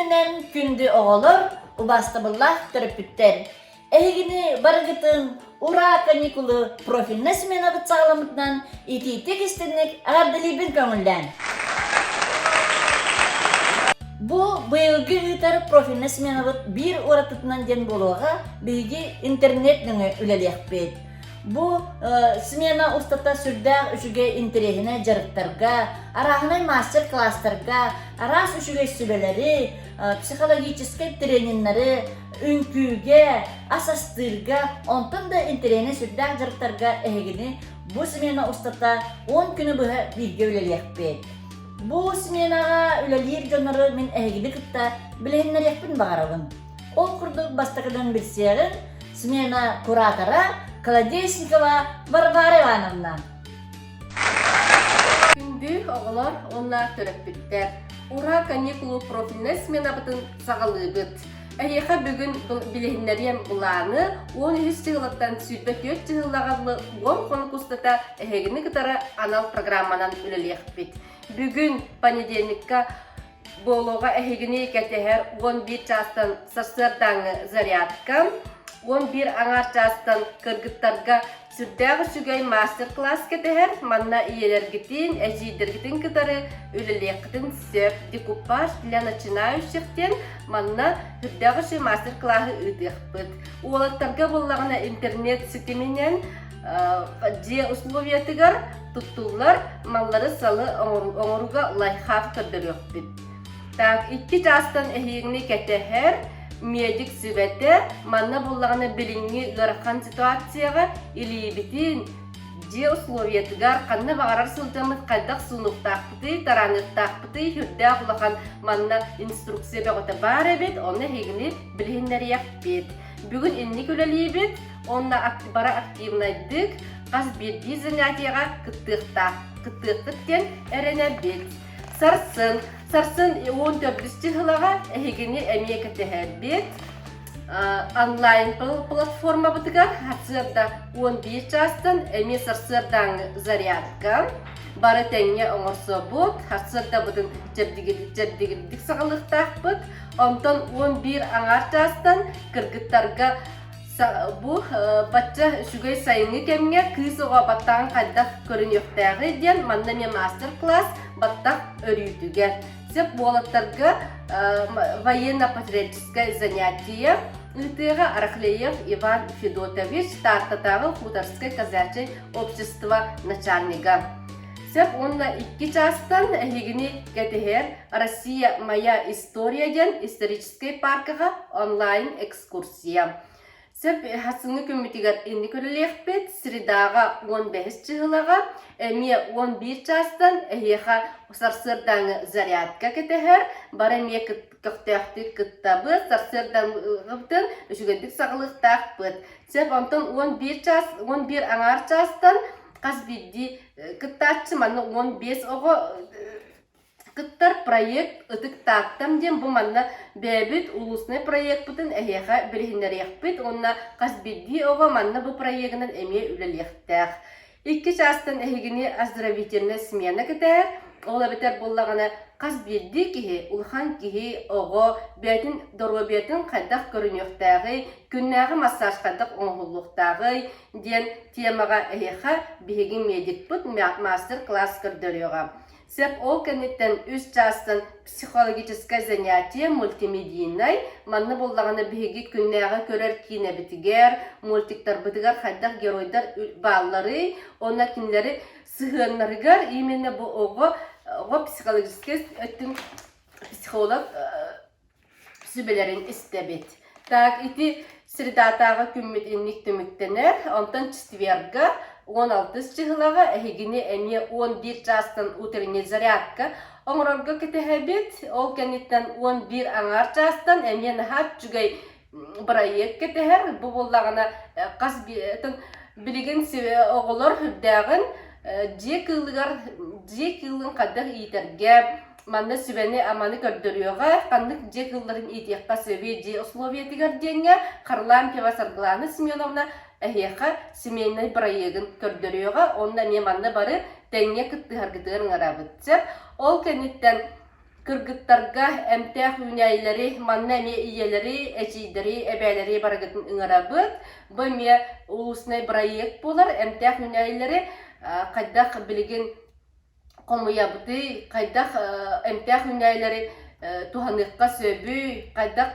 күнүнэн күндү оҕолор, убаастабыллаах төрөппүттэр! Эһигини барыгытын Ура каникулы профильнай сменабыт саҕаламмытынан итиитик истинник эҕэрдэлиибин көҥүллээн! Бу быйылгы ыытар профильнай сменабыт биир уратытынан диэн буолуоҕа биһиги интернет нөҥүө үлэлиэхпит. Бу смена устата сүрдээх үчүгэй интэриэһинэй дьарыктарга, арааһынай мастер-класстарга, араас үчүгэй сүбэлэри, психологическай трениннэри, үҥкүүгэ, ас астыырга, онтон да интэриэһинэй сүрдээх дьарыктарга эһигини бу смена устата 10 күнү быһа бииргэ үлэлиэхпит. Бу сменаҕа үлэлиир дьоннору мин эһигини кытта билиһиннэриэхпин баҕарабын. Ол курдук бастакынан билсиэҕин смена куратора Колодезникова Варвара Ивановна. Күндү оҕолор уонна төрөппүттэр! Ура каникулу профильнай сменабытын саҕалыыбыт. Эһиэхэ бүгүн билиһиннэриэм былааны 13 чыһылаттан 24 чыһыллаҕа дылы уон хонук устата эһигини кытары анал программанан үлэлиэхпит. Бүгүн понедельникка Буолуоҕа эһигини кэтэһэр 11 чаастан сарсыардааҥҥы зарядка, 11 аҥаар чаастан кыргыттарга сүрдээх үчүгэй мастер-класс кэтэһэр. Манна ийэлэргитин, эдьиийдэргитин кытары үлэлиэххитин сөп. Декупаж для начинающих диэн манна сүрдээх үчүгэй мастер-классы ыытыахпыт. Уолаттарга буоллаҕына интернет ситиминэн дьиэ условиятыгар туттуллар маллары-салы оҥорууга лайфхак көрдөрүөхпүт. Так, икки чаастан эһиигини кэтэһэр медик сүбэтэ манна буллаҕына билиҥҥи ыарахан ситуацияҕа илиибитин дьиэ условиятыгар ханна баҕарар сылдьаммыт хайдах суунуохтаахпытый, тарааныахтаахпытый сүрдээх улахан манна инструкция бөҕөтө баар эбит, ону эһигини билиһиннэриэхпит. Бүгүн инник үлэлиибит уонна бары активнайдык хас биирдии занятиеҕа кыттыахтаах кыттыаххыт диэн эрэнэбит. Сарсын, сарсын 14 чыһылаҕа эһигини эмиэ кэтэһэрбит. Онлайн платформабытыгар сарсыарда 11 чаастан эмиэ сарсыардааҥҥы зарядка бары тэҥҥэ оҥорсобут, сарсыардабытын чэбдигирдик саҕалыахтаахпыт. Онтон 11 аҥаар чаастан кыргыттарга бу бачча үчүгэй сайыҥҥы кэмҥэ кыыс оҕо баттаҕын хайдах көрүнүөхтээҕий диэн манна эмиэ мастер-класс баттах өрүүтүгэр. Сөп уолаттарга военно-патриотическое занятие ыытыаҕа Рахлеев Иван Федотович Тааттатааҕы хуторскай казачье общество начальнига. Сөп уонна икки чаастан эһигини кэтэһэр Россия моя история диэн историческай паркаҕа онлайн экскурсия. Сөп хасыҥҥы күммүтүгэр инник үлэлиэхпит. Средаҕа 15 чыһылаҕа, эмиэ 11 чаастан эһиэхэ сарсыардааҥы зарядка кэтэһэр. Бары эмиэ көхтөөхтүк кыттабыт, сарсыардааҥыбытын үчүгэйдик саҕалыахтаахпыт. Сөп онтон 11 чаас, 11 аҥаар чаастан хас биирдии кыттааччы манна 15 оҕо кыттар проект Ытык Тааттам диэн бу манна бэйэбит улуснай проекпытын эһиэхэ билиһиннэриэхпит уонна хас биирдии оҕо манна бу проегынан эмиэ үлэлиэхтээх. Икки чаастан эһигини оздоровительнай смена кэтэһэр, ол эбэтэр буоллаҕына хас биирдии киһи, улахан киһи, оҕо бэйэтин доруобуйатын хайдах көрүнүөхтээҕий, күннээҕи массаж хайдах оҥоһуллуохтааҕый диэн темаҕа эһиэхэ биһиги медикпыт мастер-класс көрдөрүөҕэ. Сөп ол кэнниттэн үс чаастан психологическое занятие мультимедийнай. Манна буоллаҕына биһиги күннээҕи көрөр киинэбитигэр, мультиктарбытыгар хайдах геройдар баалларый, уонна кинилэри сыһыаннарыгар именно бу оҕо оҕо психологическай өттүн психолог сүбэлэрин истэбит. Так, ити средатааҕы күммүт инник түмүктэнэр. Онтон четверга 16 чыһылаҕа эһигини эмиэ 11 чаастан утренний зарядка оҥорорго кэтэһэбит. Ол кэнниттэн 11 аҥаар чаастан эмиэ наһаа үчүгэй бырайыак кэтэһэр. Бу буоллаҕына хас билигин оҕолор үрдээҕин дьиэ кыылыгар дьиэ кыылын хайдах иитэргэ Манна сүбэни-аманы көрдөрүөҕэ, ханнык дьиэ кыылларын иитиэххэ сөбүй дьиэ условиятыгар диэҥҥэ Харлампьева Саргылана Семеновна эһиэхэ семейнай бырайыагын көрдөрүөҕэ уонна эмиэ манна бары тэҥҥэ кыттыһаргытыгар ыҥырабыт. Сөп. Ол кэнниттэн. Кыргыттарга эмтээх үүнээйилэри, манна эмиэ ийэлэри, эдьиийдэри, эбээлэри барыгытын ыҥырабыт. Бу эмиэ улуснай бырайыак буолар. Эмтээх үүнээйилэри хайдах билигин хомуйабытый, хайдах эмтээх үүнээйилэри туһаныахха сөбүй, хайдах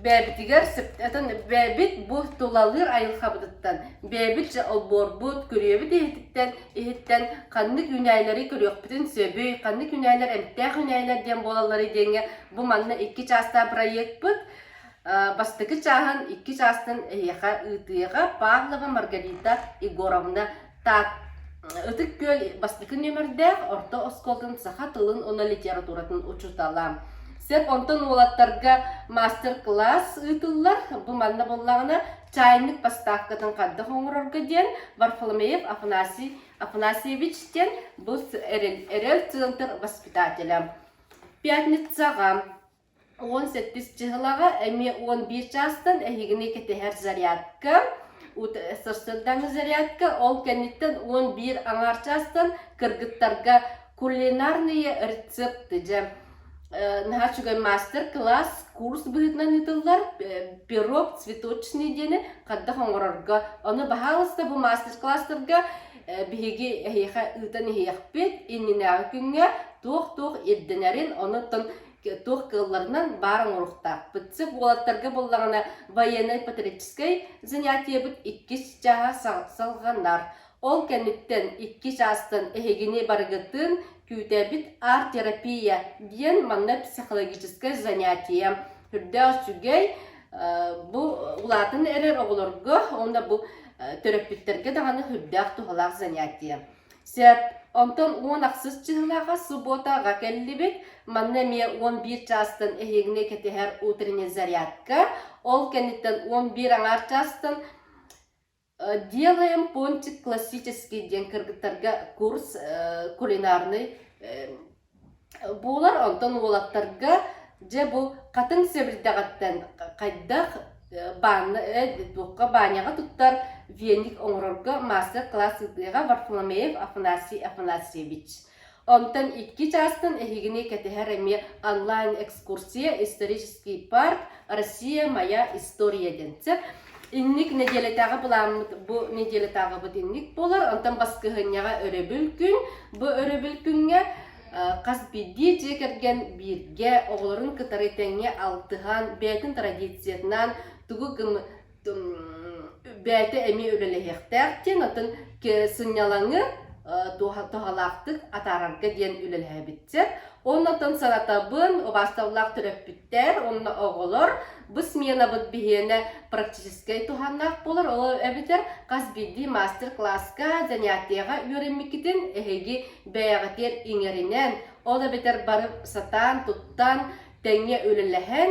бэйэбитигэр атын бэйэбит бу тулалыыр айылҕабытыттан, бэйэбит же олбуорбут, күрүөбүт иһититтэн иһиттэн ханнык үүнээйилэри көрүөхпүтүн сөбүй, ханнык үүнээйилэр эмтээх үүнээйилэр диэн буолалларый диэҥҥэ бу манна икки чаастаах проекпыт бастакы чааһын икки чаастан эһиэхэ ыытыаҕа Павлова Маргарита Егоровна Таат Ытык Күөл бастакы нүөмэрдээх орто оскуолатын саха тылын уонна литературатын учуутала. Сөп онтон уолаттарга мастер-класс ыытыллар. Бу манна буоллаҕына чайник поставкатын хайдах оҥорорго диэн Варфоломеев Афанасий Афанасьевич диэн бу эрэл, эрэл центр воспитателя. Пятницаҕа 17 чыһылаҕа эмиэ 11 чаастан эһигини кэтэһэр зарядка, сарсыардааҥҥы зарядка, ол кэнниттэн 11 аҥаар чаастан кыргыттарга кулинарные рецепты дьэ наһаа үчүгэй мастер-класс курс быһыытынан ыытыллар пирог цветочный диэни хайдах оҥорорго ону баһаалыста бу мастер-класстарга биһиги эһиэхэ ыытан иһиэхпит иннинээҕи күҥҥэ туох-туох ирдэнэрин онуттан туох кыалларынан баар оҥоруохтаахпыт. Сөп уолаттарга буоллаҕына военнай-патриотическай занятиебыт иккис чааһа салҕанар. Ол кэнниттэн икки чаастан эһигини барыгытын күүтэбит арт-терапия диэн манна психологическай занятие. Үрдээх үчүгэй бу улаатан эрэр оҕолорго уонна бу төрөппүттэргэ даҕаны үрдээх туһалаах занятие. Сөп. Онтон уон ахсыс чыһылааҕа субуотаҕа кэллибит. Манна эмиэ 11 чаастан эһигини кэтэһэр утренний зарядка. Ол кэнниттэн 11 аҥаар чаастан Делаем пончик классический диэн кыргыттарга курс кулинарный буолар. Онтон уолаттарга дьэ бу хатыҥ сэбирдэҕиттэн хайдах баанна туохха баняҕа туттар веник оҥорорго мастер-класс ыытыаҕа Варфоломеев Афанасий Афанасьевич. Онтон икки чаастан эһигини кэтэһэр эмиэ онлайн-экскурсия «Исторический парк. Россия. Моя история» диэн. Инник нэдиэлэтээҕи былааммыт бу нэдиэлэтээҕибыт инник буолар. Онтон баскыһыанньаҕа өрөбүл күн. Бу өрөбүл күҥҥэ хас биирдии дьиэ кэргэн бииргэ оҕолорун кытары тэҥҥэ алтыһан, бэйэтин традициятынан тугу бэйэтэ эмиэ үлэлэһиэхтээх диэн, оттон сынньалаҥы туһалаахтык атаарарга диэн үлэлэһэбитсэр. Оннотон санатабын, убаастабыллаах төрөппүттэр уонна оҕолор бу сменабыт биһиэнэ практическай туһаннаах буолар, ол эбэтэр хас биирдии мастер-класска, занятиеҕа үөрэммиккитин эһиги бэйэҕитигэр иҥэринэн, ол эбэтэр бары сатаан туттан, тэҥҥэ үлэлэһэн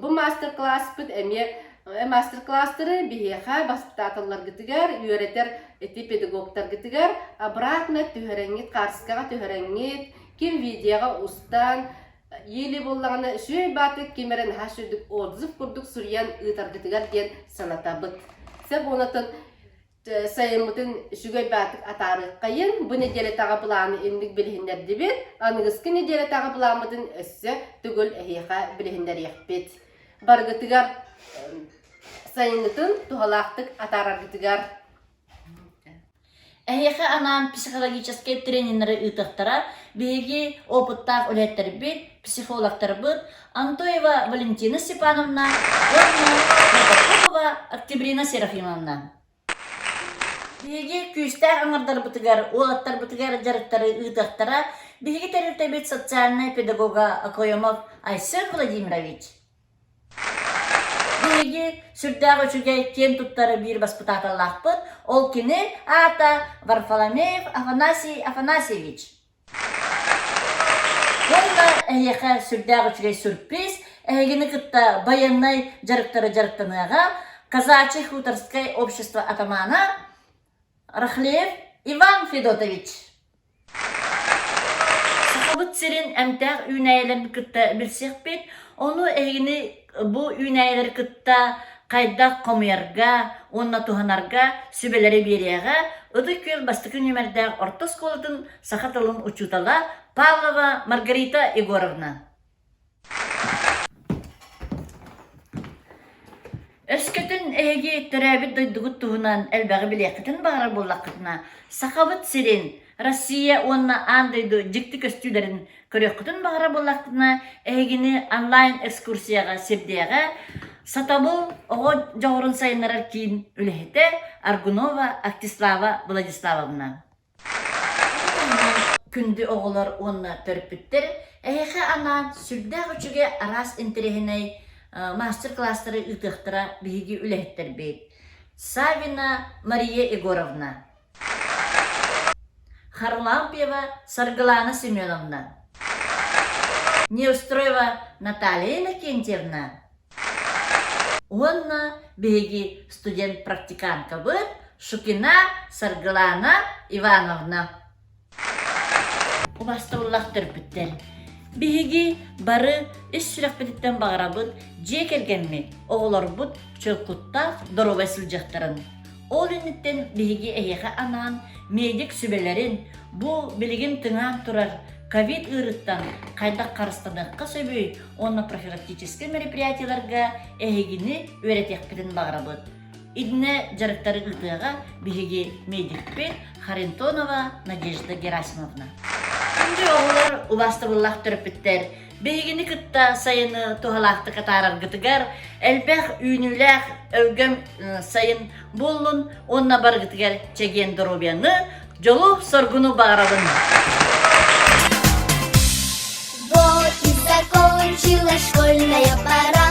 Бу мастер-класспыт эмиэ мастер-класстары биһиэхэ баспытааталларгытыгар, үөрэтэр ити педагогтаргытыгар обратно түһэрэҥҥит, хаарыскаҕа түһэрэҥҥит, ким видеоҕа устан, или буоллаҕына үчүгэй баатык ким эрэ наһаа үчүгдүк отзыв курдук суруйан ыытаргытыгар диэн санатабыт. Сөп уонатын сайыммытын үчүгэй баатык атаарыаххайын. Бу нэдиэлэтээҕи былааны инник билиһиннэрдибит. Аныгыскы нэдиэлэтээҕи былааммытын өссө төгүл эһиэхэ билиһиннэриэхпит. Барыгытыгар сайыҥҥытын туһалаахтык атаараргытыгар Эһиэхэ анаан психологическай трениннэри ыытыахтара. Биһиги опыттаах үлэһиттэрбит, психологтарбыт Антоева Валентина Степановна уонна Протопопова Октябрина Серафимовна. Биһиги күүстээх аҥардарбытыгар, уолаттарбытыгар дьарыктары ыытыахтара. Биһиги тэрилтэбит социальнай педагога Окоемов Айсен Владимирович. Биһиги сүрдээх үчүгэй киэн туттар биир баспытааталлаахпыт. Ол кини аата Варфоломеев Афанасий Афанасьевич. Уонна эһиэхэ сүрдээх үчүгэй сюрприз, эһигини кытта байыаннай дьарыктары дьарыктаныаҕа Казачий хуторское общество атамана Рахлеев Иван Федотович. Сахабыт сирин эмтээх үүнээйилэрин кытта билсиэхпит, ону эһигини бу үүнээйилэри кытта хайдах хомуйарга уонна туһанарга сүбэлэри биэриэҕэ Ытык Күөл бастакы нүөмэрдээх орто оскуолатын саха тылын учуутала. Павлова Маргарита Егоровна. Өскөтүн эһиги төрөөбүт дойдугут туһунан элбэҕи билиэххитин баҕарар буоллаххытына, Сахабыт сирин, Россия уонна аан дойду дьикти көстүүлэрин көрүөххүтүн баҕарар буоллаххытына, эһигини онлайн-экскурсияҕа сирдиэҕэ Сатабыл оҕо дьоҕурун сайыннарар киин үлэһитэ Аргунова Актислава Владиславовна. Күндү оҕолор уонна төрөппүттэр, эһиэхэ анаан сүрдээх үчүгэй араас интэриэһинэй мастер-класстары ыытыахтара биһиги үлэһиттэрбит. Савина Мария Егоровна, Харлампьева Саргылана Семеновна, Неустроева Наталья Иннокентьевна, Уонна биһиги студент-практиканткабыт Шукина Саргылана Ивановна. Убастабыллаах төрөппүттэр, биһиги бары ис сүрэхпититтэн баҕарабыт дьиэ кэргэммит, оҕолорбут чөл куттаах доруобай сылдьыахтарын. Ол инниттэн биһиги эһиэхэ анаан медик сүбэлэрин, бу билигин тыҥаан турар ковид ыарыыттан хайдах харыстаныахха сөбүй уонна профилактическай мероприятиеларга эһигини үөрэтиэхпитин баҕарабыт. Итиннэ дьарыктары ыытыаҕа биһиги медикпит Харитонова Надежда Герасимовна. Күндү оҕолор, убаастабыллаах төрөппүттэр, биһигини кытта сайыны туһалаахтык атаараргытыгар элбэх үүнүүлээх өлгөм сайын буоллун уонна барыгытыгар чэгиэн доруобуйаны, дьолу-соргуну баҕарабын! Вот и закончилась школьная пора.